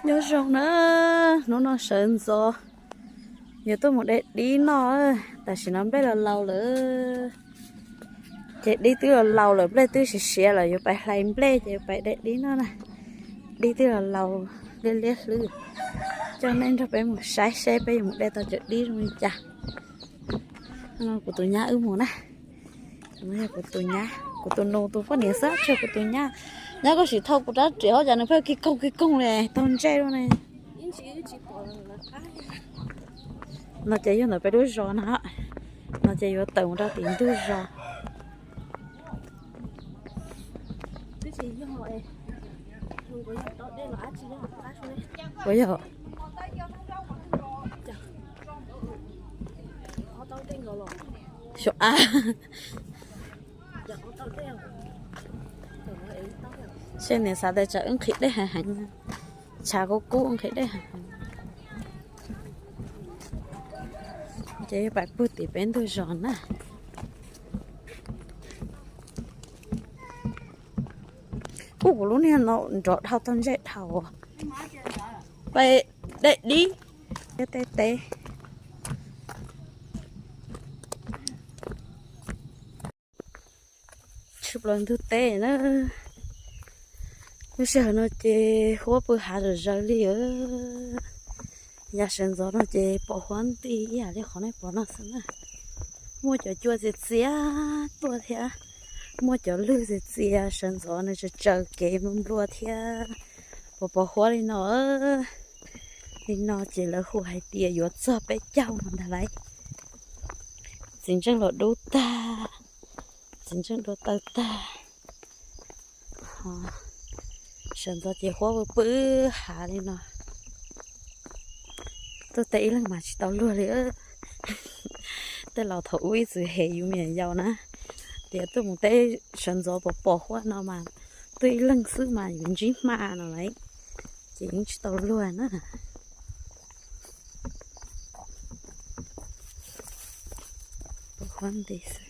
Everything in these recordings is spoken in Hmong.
Nyob zoo na, hnub no sawv ntxov yuav tuaj mus de dib noj. Tam sim no nplej los laus lawm, ces dib twb los laus lawm, nplej twb siav siav lawm, yuav pais hlais nplej ces yuav pais de dib noj na. Dib twb los laus liab liab hlwb. Coj nej nrog peb mus saib seb peb yuav mus de tau cov dib zoo li cas. Kuv tus nyab wb mus na. Kuv tus nyab, kuv tus nus tus poj niam xwb, tsis yog kuv tus nyab. Nyab koj sim thauj kuv rab riam hauv cas nws pheej ki koog ki koog li, taug ntsej luaj ne. No ces yog ntawm peb lub zos na, no ces yuav tawm mus rau tim ntug zos. Puas yog? Xyov a. Seb niam xav tias tsam wb nqhis dej heev heev, tshav kub kub nqhis dej heev heev. Ces pais pug tim peb ntug zos na. Kuv, kuv lub niag no nrov dhau taug ntsej dhau. Pais de dib tej teb. Tshwm plaws ntug teb na. Lub sij hawm no ces huab pw hav zom zaws li. Yav sawv ntxov no ces pom huab nti ib yam li qhov nej pom no xwb na. Muaj cov cua txias txias tuaj thiab, muaj cov lwg txias txias, sawv ntxov nws tsaws tsaws kev nplua nplua thiab. Pom pom huab li no, li no ces lawv hu hais tias yuav txog peb caug no ntag lauj. Txiv ntseej los dub tag, txiv ntseej dua taw tag. Sawv ntxov ces huab pw pw hav li no. Tuaj teb ib leeg mas tsis tau luag li. Tej laus thaum ub ib txwm hem yus me nyuam yaus na, tias tuaj mus teb sawv ntxov pom pom huab no mas tuaj ib leeg xwb mas yus ntsib hma no lauj, ces yeej tsis tau luag na. Pom huab nti xwb.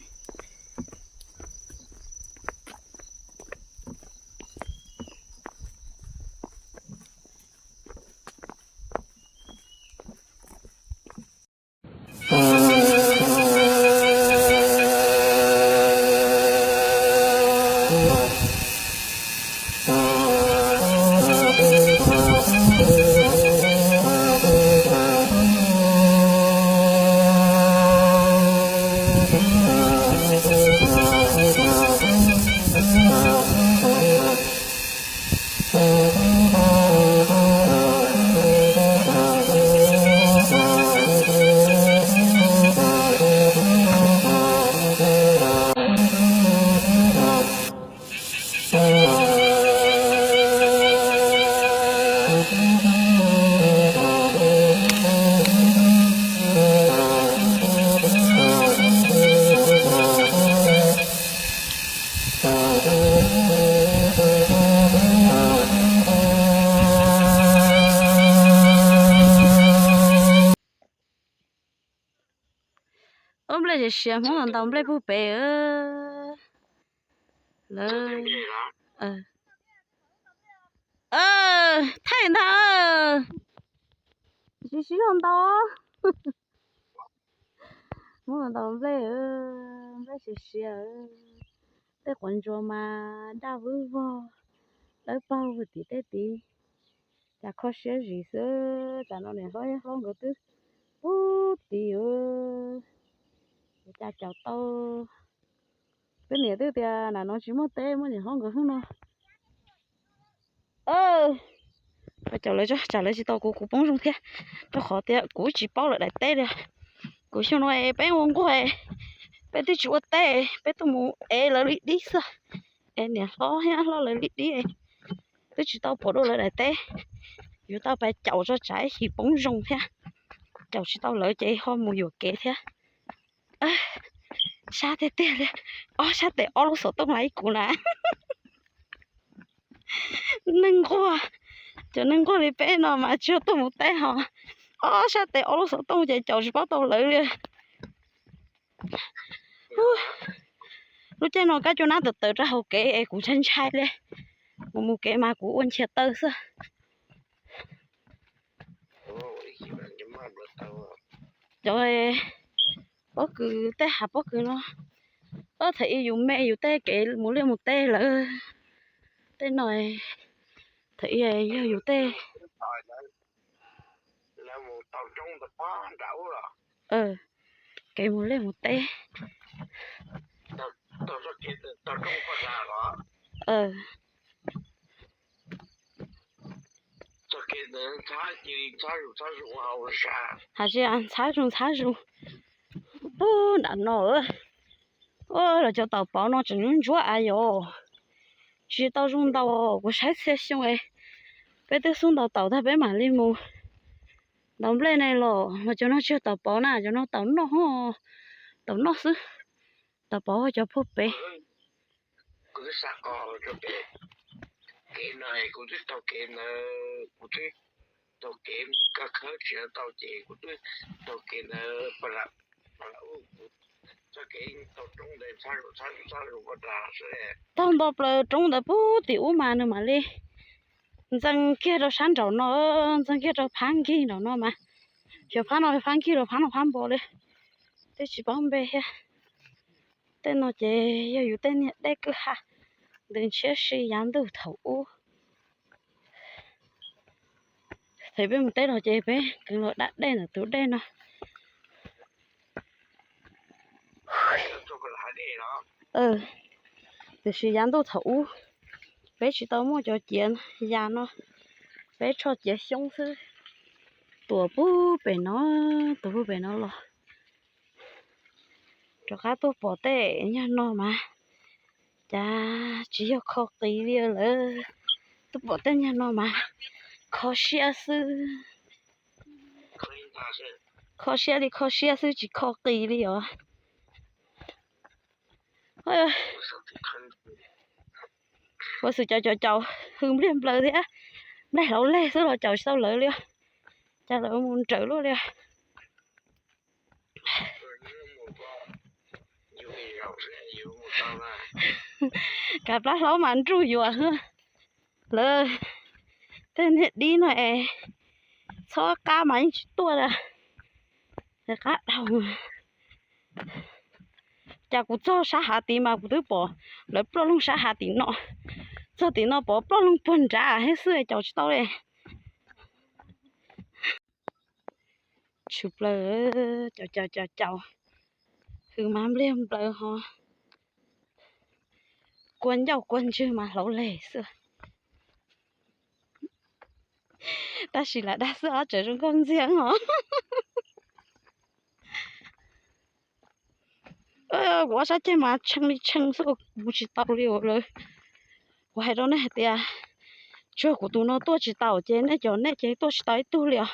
Ub, nplej siav siav, Hmoob ntaus nplej puag pem. Lawv, thaij ntag, siv siv zog ntaus. Hmoob ntaus nplej, nplej siav siav. Tej quav ntsuas mas daj vwb vog, dawb paug tim tej tid. Cas kho siab zim xwb, tsam no niam hlob hlob nkawd twb pub tid. Cas caum tau. Twb niam twb tias nram no tsis muaj teb, muaj niam hlob nkawd hnub no. Caum lawv tso, tsam lawv tsis tau kuv, kuv poob zoo thiab. Rau qhov tias kuv tsis paub lawv daim teb li. Kuv xyoo no es peb ua nquag, peb twb tsis ua teb, peb tuaj mus ev lawv li dib xwb. Es niam hlob thiab hlob lawv li dib, twb tsis tau pom dua lawv daim teb. Yuav tau pais caum tso tsam ib chim poob zoo thiab. Caum tsis tau lawv ces ho mus yuam kev thiab. Sab tiag tiag li, ob sab tes ob lub xov tooj li kuv na. Neeg nquag, cov neeg nquag li peb no mas tsis yog tuaj mus teb ho. Ob sab tes ob lub xov tooj ces caum tsis paub tau lawv li. Lub caij no kab cua nab tawm tawm rau hauv kev es kuv ntshai ntshai li. Mus mus kev mas kuv ua nchias taw xwb. Cov pob kws, tej hav pob kws no, thaum ub yus me yus tej kev mus liaj mus teb lawm. Tej no thaum ub yog yus tej kev mus liaj mus teb. Hais tsis ntxhab zus ntxhab zus. Pub nram no, los cov taum pov no tseem ntsuab av yom. Tsis tau zoo ntaus, kuv saib txhia xyoo peb twb xub ntaus taum tag peb mam li mus ntaus nplej ne los, mas cov no tsis yog taum pov na, cov no taum noj, taum noj xwb. Taum pov cov puag pem. Taug nto plaws roob ntawd pub tim ub mas nws mam li ntxeev kiag rau sab nraum no, ntxeev kiag rau phab nkig nraum no mas. Xyov phab no phab nkig los phab no phab npo li, twb tsis paub npe thiab. Tej no ces yog yus tej niag dej kwj ha ntws ntshiab si yav ntuj thaum ub. Thaum peb mus teb los ces peb kheev los da dej ntawm tus dej no. Tiam sis yav ntuj thaum ub peb tsis tau muaj cov ciav ya no, peb tsho ciav xyoob xwb. Tuam pub pem no, tuam pub pem no los rov qab tuaj pom tej nyuag no mas cas tsis yog kho qis li lawm. Tuaj pom tej nyuag no mas kho siab xwb. Kho siab li kho siab xwb tsis kho qis li os. Ua xwm caum caum caum hws npliag nplaws thiab, nplaig hlauv leg xwb los caum tsis tau lawv li. Cas lawv mus nrawm luaj li. Kav plab hlaub mas nruj yuav. Lawv tej niag dib no es txhob qab mas yeej tsis tuaj li. Qab dhau. Cas kuv txog sab hav tid mas kuv twb pom lawv ploj loog sab hav tim no, txog tim no pom ploj loog puag nrad thiab xwb, caum tsis tau li. Tshwm plaws, caum caum caum caum, hws mas npliag nplaws ho kua ncauj kua ntswg mas hlauv leg xwb. Tab sis lam dag xwb os, tseem zoo nkauj ntxiag os. Kuv ob sab ceg mas tshee li tshee xwb, kuv tsis tau li lawm. Kuv hais rau nej hais tias tsuas kuv tus no tuaj tsis tau ces nej cov nej ces tuaj tsis tau ib tug li os.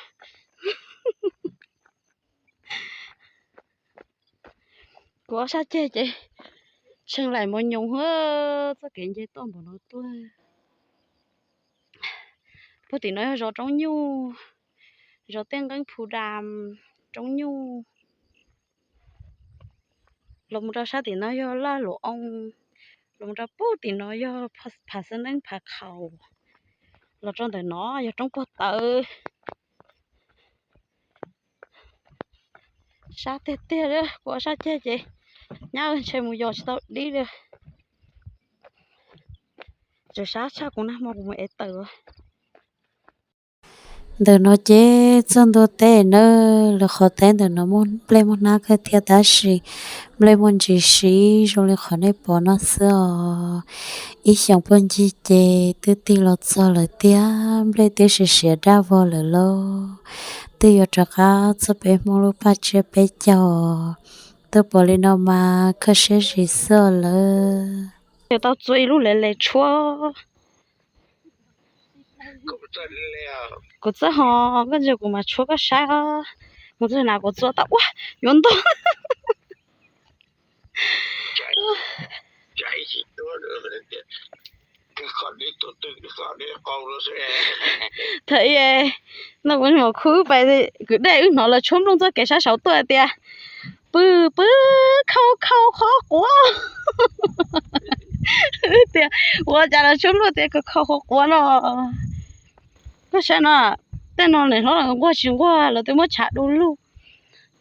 Kuv ob sab ceg ces tshee laim mos nyoos, txoj kev nce tuaj npaum no tuaj. Puag tim no yog zos Roob Nyuj, zos Tej Nqeeb Phu Dam, Roob Nyuj. Los mus rau sab tim no yog Laj Lus Oo, los mus rau puag tim no yog Phav Xeeb Neeb Phav Khaus, los rau ntawm no yog Roob Puag Tawv. Sab tiag tiag li, kuv ob sab ceg ces nyab ntshe mus yos tsis tau dib li. Tseem sab tshaj kuv nag hmo kuv mus ev taws. Ntawm no ces txog ntua teb na, lawv qhov teb ntawm no muaj nplej muaj hnab kawg thiab tab sis nplej muaj ntsis siv zoo li qhov nej pom no xwb os. Ib xyoos puag ncig ces twb tig los txog lawm tiag, nplej twb siav siav daj vog lawm lauj. Twb yuav rov qab txog peb Hmoob lub paj tsiab peb caug. Twb pom li no mas kho siab zis xwb lawm. Yuav tau txua ib lub lev lev tshuab. Kuv txawj ho, koj ntsia kuv mas tshuab koj saib os. Mus txog na kuv txua tau ua yuav ntog. Thaum ub no kuv mus khub pais kwv dej wb hnov lawv tshuab nplooj txoj kev sab saud tuaj tias pw pw khau khau qhuav quav. Tias ua cas lawv tshuab nplooj tias khau khau qhuav quav no. Koj saib no, tej no niam hlob los nquag tsis nquag lawv twb muab tshav du lug.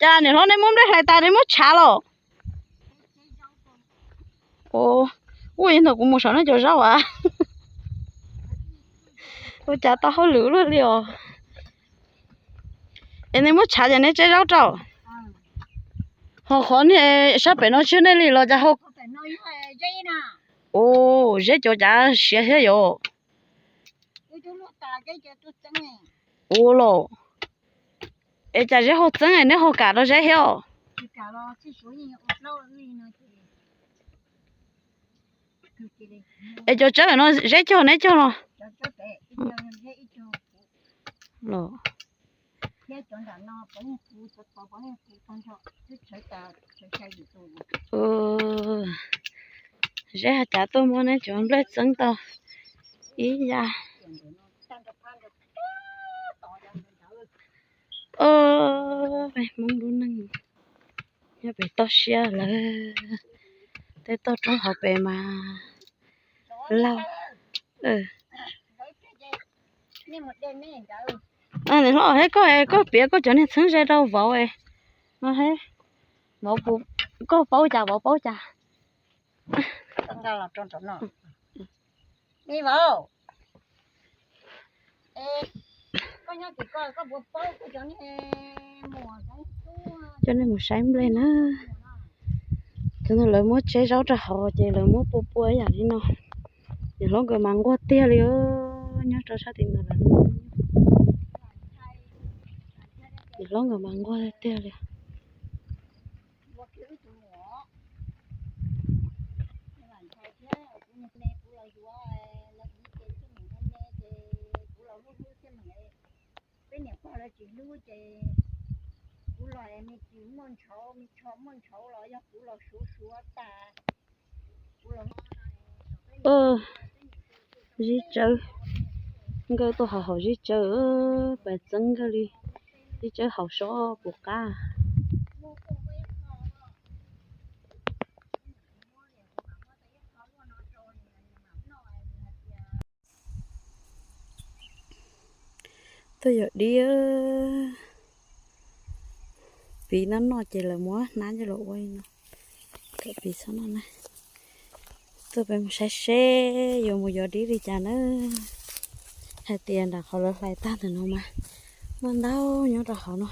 Cas niam hlob nej muab nplej hlais tas nej muab tshav los? Ua ib ntawm kuv mus saum nej cov zaub as. Ua cas tau hauj lwm luaj li os. Es nej muab tshav ces nej tseb zaub rau. Ho qhov niag sab pem no tsis yog nej li los cas ho? Ua zeb cov cas siav thiab yom? Ua los. Es cas zeb ho txeeb es neb ho kam rau zeb thiab os? Es cov tsawb no zeb cog neb cog los? Zeb has cas tuaj muab neb cov nplej txeeb tau ib yam. Peb Hmoob lub neej nyob pem toj siab lawm, tej toj roob hauv pes mas laug. Niam hlob, koj, koj piav koj cov niag txheeb ze rau vauv no, vauv, koj paub cas vauv paub cas? Coj nej mus saib nplej na. Cov ntawd lawv muab tseb zaub rau hauv ces lawv muab pua pua ib yam li no. Niam hlob nkawd mas nquag tiag li, nyob rau sab tim ntawd lawv. Niam hlob nkawd mas nquag tiag tiag li. Peb niam pog lawv tsis hlub ces kuv los me tsis muaj ntshauv, me tsho muaj ntshauv los yog kuv los suav suav tas. Zib tsawb, nkawj tuaj haus haus zib tsawb, pais txeeb nkawj li zib tsawb haus sob puas qab. Tuaj yog dib, piv no noj ces lawv muab hnab coj los ua li no. Kom piv txhob noj na. Tuaj peb mus saib seb yuav mus yog dib li cas na. Hais tias nram qhov lawv hlais tag ntawm no mas muaj ntau nyob rau hauv no.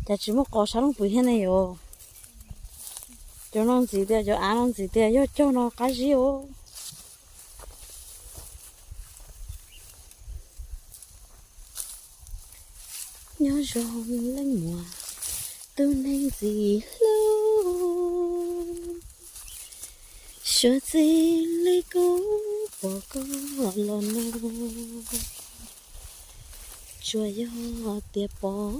Cas tsis muaj qos sab looj pwm thiab ne yom? Cov no ntxiv tias, cov av no ntxiv tias yog cog no qab zib os. Nyob zoo leej muam, tus neeg ntxim hlub, suav txij li kuv pom koj los no. Tsuas yog tias pom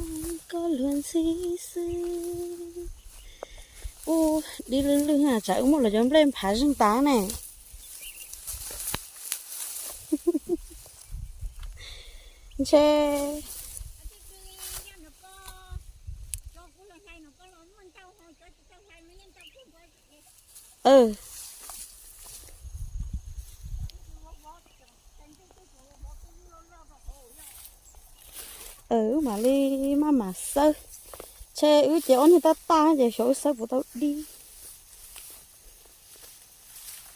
koj luag ntxhi xwb. Ub, dib lwj lwj, tsam wb muab lawv cov nplej nphav zeeg tas ne. Ntshe Wb mam li maj mam xawb. Ntshe wb ces ob niag tab taj ces xyov wb xawb puas tau dib.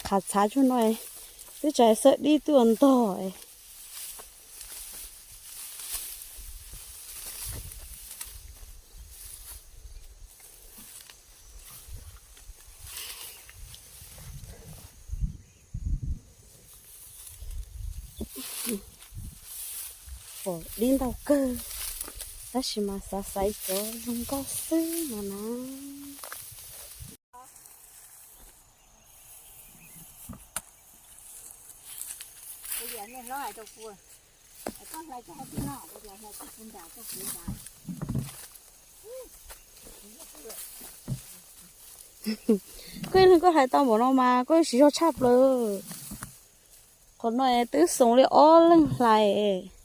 Qhav txhav tsuag no, twb tsis xawb dib twb ua ntog. Pom dib ntau kawg, tab sis mas xav xaiv cov zoo nkauj xwb no na. Koj ib leeg koj hlais tau npaum no mas koj siv zog tshaj plaws. Qhov no twb xoom li ob leeg hlais.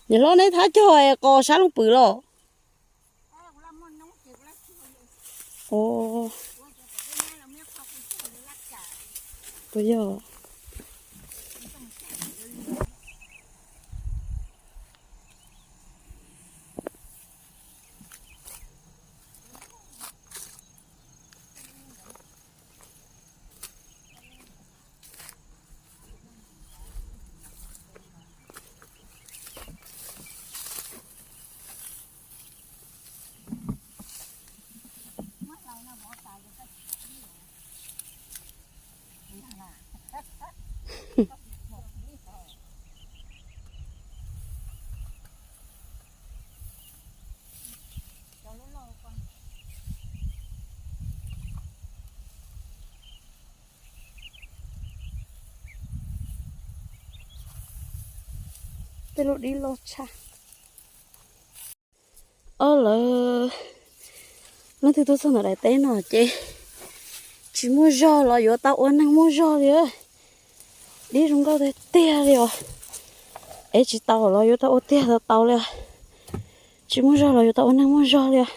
Niam hlob, neb thab cog qos sab looj pwm los? Puas yog? Tej lub dib loj tshaj. Ob lawv, leej twg tuaj txog ntawm daim teb no ces tsis muaj zog los yuav tau ua neeg muaj zog li. Dib zoo nkauj tiag tiag li os. Ev tsis tau los yuav tau ua tiag tau tau li os. Tsis muaj zog los yuav tau ua neeg muaj zog li os.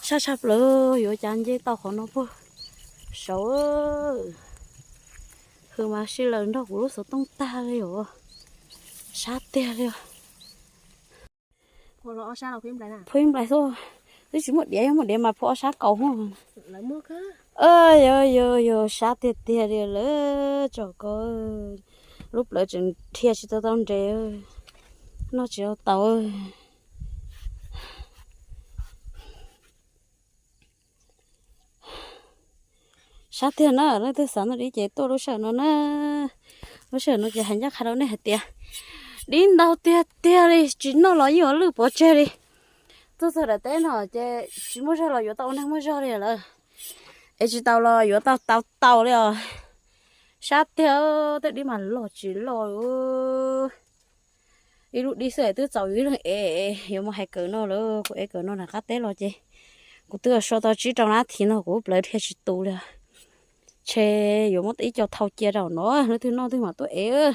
Sab tshaj plaws, yuav cas nce tau qhov no puag saud. Hws mas sij lawm nrog kuv lub xov tooj tag li os. Sab tiag li os. Phua ib nplais xwb, twb tsis muaj diav, yog muaj diav mas phua ob sab kaus hwj. Yog yog yog, sab tiag tiag li lawm tso ko. Lub plawv tseem dhia tsis tau tau nres, noj tsis tau taus. Sab tiag na, leej twg xav noj dib ces tuaj lub sij hawm no na. Lub sij hawm no ces hais ncaj qha rau nej hais tias dib ntau tiag tiag li, tsis noj los yeej yuav lwj pov tseg li. Tuaj txog daim teb no ces tsis muaj zog los yuav tau ua neeg muaj zog li lawm. Es tsis tau los yuav tau tau tau li os. Sab tiag, tej dib mas loj tsis loj. Ib lub dib xwb twb txaus yus ib leeg ev. Yuav mus hais kawm no lawm, kuv ev kawm no nram qab teb los ces kuv twb so tau tsib rau nab thiv no kuv plawv dhia tsis tus li. Ntshe yuav muab ib co thau cia rau no, leej twg noj twg mam tuaj ev.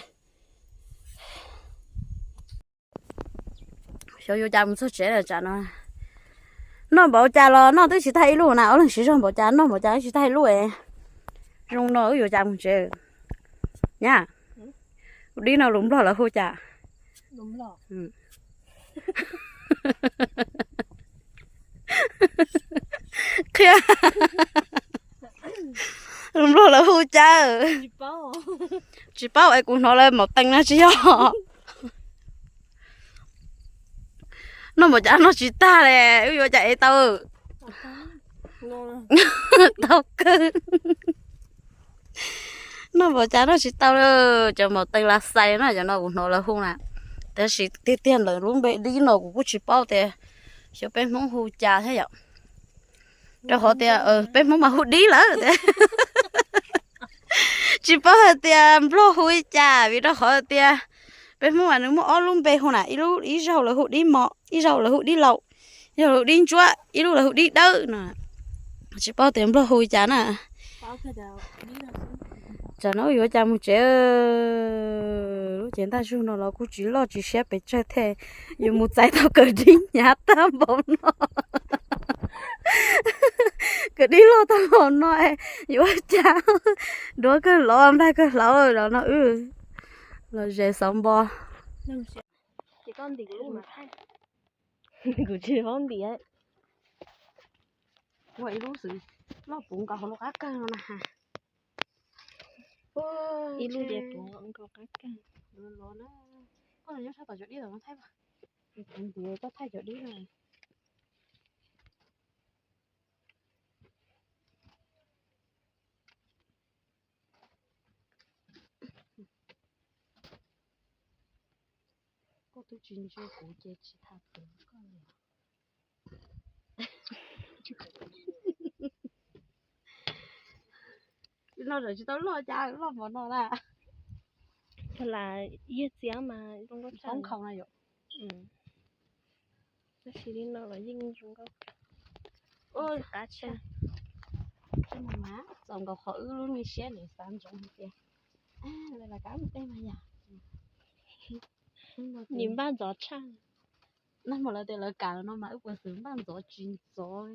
Xyov yuav cas mus txog tsev lawm tsam no. Noj npaum cas los noj twb tsis tag ib lub na, ob leeg siv zog npaum cas noj npaum cas twb tsis tag ib lub es. Zoo no wb yuav cas mus tsev. Nyab, dib no lus Nplog lawv hu cas? Qhia, lus Nplog lawv hu cas? Tsis paub es kuv hnov lawv maum tees no tsis yog. Noj npaum cas noj tsis tag li, wb yuav cas ev tau? Tau kawg. Noj npaum cas noj tsis tau li, cov maum tees las xais na, cov no kuv hnov lawv hu na. Tab sis tiag tiag ntawm lub npe dib no kuv kuj tsis paub tias xyov peb Hmoob hu cas thiab yom. Rau qhov tias peb Hmoob mas hu dib lawm tias. Tsis paub hais tias Nplog hu li cas vim rau qhov tias peb Hmoob mas nws muaj ob lub npe hu na, ib lub ib zaug lawv hu dib mos, ib zaug lawv hu dib laus, ib zaug lawv hu dib ntsuab, ib lub lawv hu dib dawb no. Tsis paub tias Nplog hu li cas na. Tsam no yuav cas mus tsev. Lub cev ntaj zug no los kuj tsis loj tsis siab pes tsawg thiab, yuav mus txais tau kawm dib hnyav tag npaum no. Kawm dib loj tag npaum no, yuav cas duav kawg lov nplaig kawg hlauv los no wb los zes xauv npo. Kuv tsis paub ntim. Ua ib lub xwb loj puv nkaus hauv lub qab kawg no na. Ib lub puv nkaus qab kawg. Koj nyob sab tom cov dib tom no thaij. Kuv ntim koj thaij cov dib no. Koj twb tsis ntsia kuv ces tsis tham pem koj li. No tsis tau loj cas loj npaum no na. Thaum lam yig txiav mas zoo nkauj tshaj. Poob nkhaus na yom. Tab sis li no los yeej zoo nkauj. Qab tshaj. Txaus nkaus qhov wb lub me siab nws xav ntsoov hais tias Lawv kav mus tej mas yom. Nim npaj ntxov tshaj. Nag hmo lawv tias lawv kav no mas wb puas xwm npaj ntxov tsis ntxov.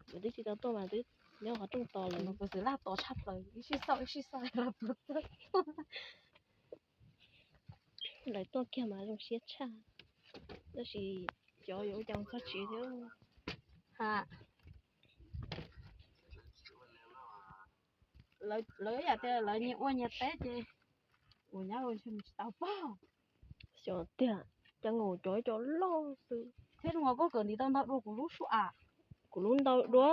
Twb tsis tau tuaj mas twb nyob qhov rooj tos lawm. Puas xwm laj tos tshaj plaws, ib sij xauj ib sij xauj los puas tuaj. Lawv tuaj kiag mas zoo siab tshaj, tab sis cov yuav ua cas txog tsev thiab. Ha, lawv yam tias lawv nyias ua nyias teb ces kuv nyab ua ntshe mus tsis tau pog. Xyov tiag, cas nkaus cov cov loj xwb. Thiab zoo koj kawm ntiv tau ntau dua kuv lub sua a. Kuv lub ntau dua.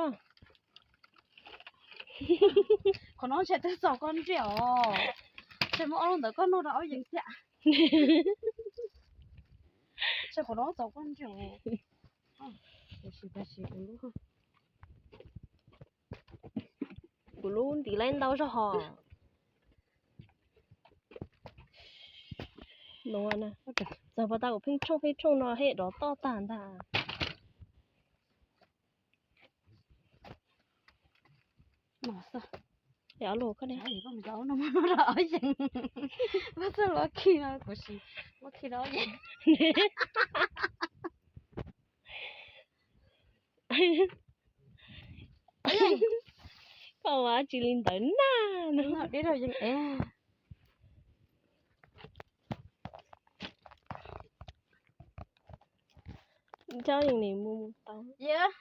Qhov no ntshe twb txaus koj ntsej os. Ntshe muab ob lub ntawd koj noj rau ob yees thiab. Ntshe qhov no txaus koj ntsej os. Kuv lub ntiv laib ntau zog hos. Nuav na, txawm puas tau kuv pheej tshooj pheej tshooj no hej dov toj tag ntag. Ob lub koj ne, ob yees, muab txoj lub khi no kuv sim, muab khi no ob yees. Koj ua tsis li ntawd na. Dib rau yees es. Coj yeej nim mus mus tau. Yeej,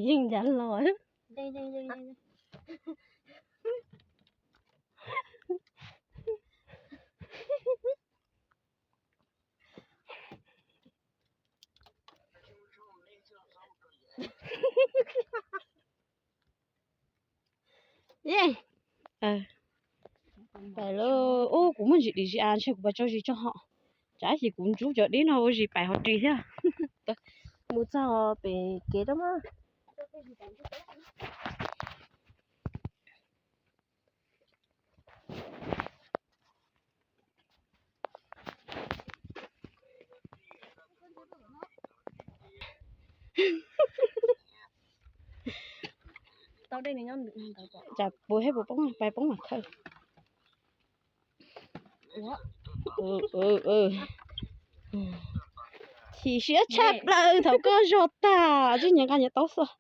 yeej ncav los. Yeej. Pais lauj. Ub, kuv muaj ntsis dim zis as, ntshe kuv pais tso zis tso hom. Tsam ib chim kuv ntsub cov dib no ua zis pais hauv ris thiab. Mus txog pem kev rau mas. Tau dej nws nyob ntawd. Cas puas hej puas poob, pais poob mas khawb. Chim siab tshaj plaws thaum koj zog tag, tsis nyiam nqa nyiam taub xwb.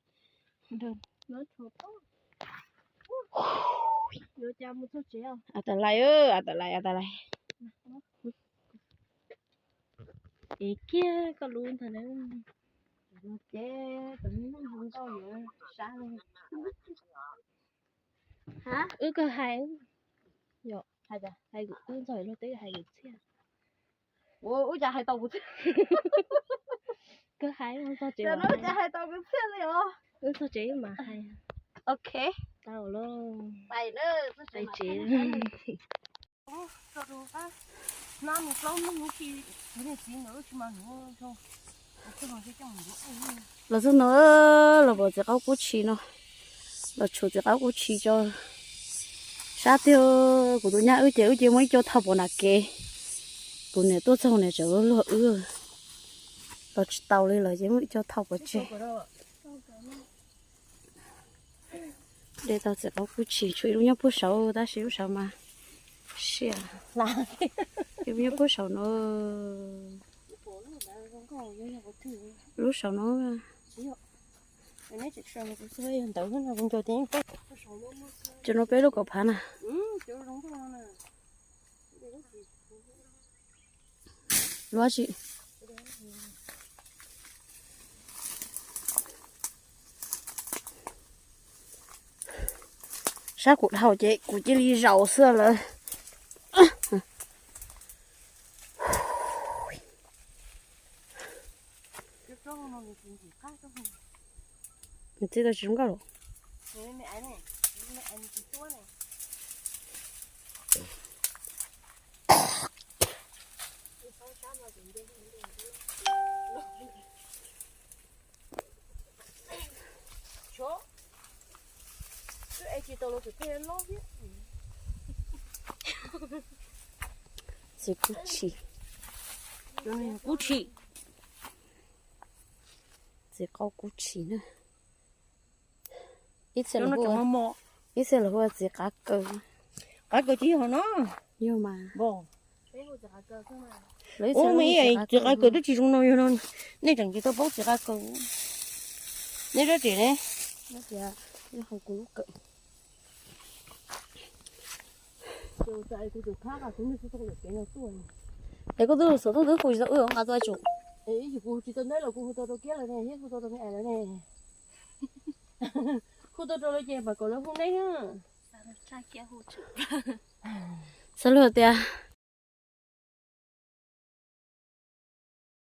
Atalais, atalais, atalais. Ev kiag koj lub ntag na. Ces tus neeg zoo nkauj yuav sab li. Wb kawg hais, yog hais wb ntxog luag teb hais kuv txhiaj. Ua wb cas hais tau kuv txhiaj. Kawg hais, wb txog tsev, wb txog tsev mas hais. Ok, tau lauj. Pais tsev. Los txog no, los pom txiv qaub kub tshis no, los tshuav txiv qaub kub tshis tso. Sab tiag, kuv tus nyab wb ces wb cia muab ib co thau pov nram kev. Kuv niam tuaj txog niam tseem luag wb, los tsis tau li lawm ces muab ib co thau pov tseg. De tau txiv qaub kub tshis, tshuav ib lub nyob puag saud tab sis lub saud mas siab, ib lub nyob puag saud no, lub saud no. Cov no peb lub kaum phav na. Luab tsi. Sab kuv dhau ces kuv cia li zaum xwb lawm. Nws txiv tau tsis zoo nkauj los. Txiv kub tshis. Kub tshis. Txiv qaub kub tshis na. Ib txhia los, Ib txhia lawv hu ua txiv qav kaws. Qav kaws tsis yog no. Yog mas. Ua me txiv qav kaws twb tsis zoo no, yog no nej tseem tsis tau paub txiv qav kaws. Neb rab riam ne? Es koj twb xov tooj twb hu tsis tau wb nqa tuaj tsum. Kuv tsis tau neb los kuv hu tau rau Kiab lawv ne, thiab hu tau rau me ais lawv ne. Hu tau rau lawv ces mam kom lawv hu neb. Xav lug tias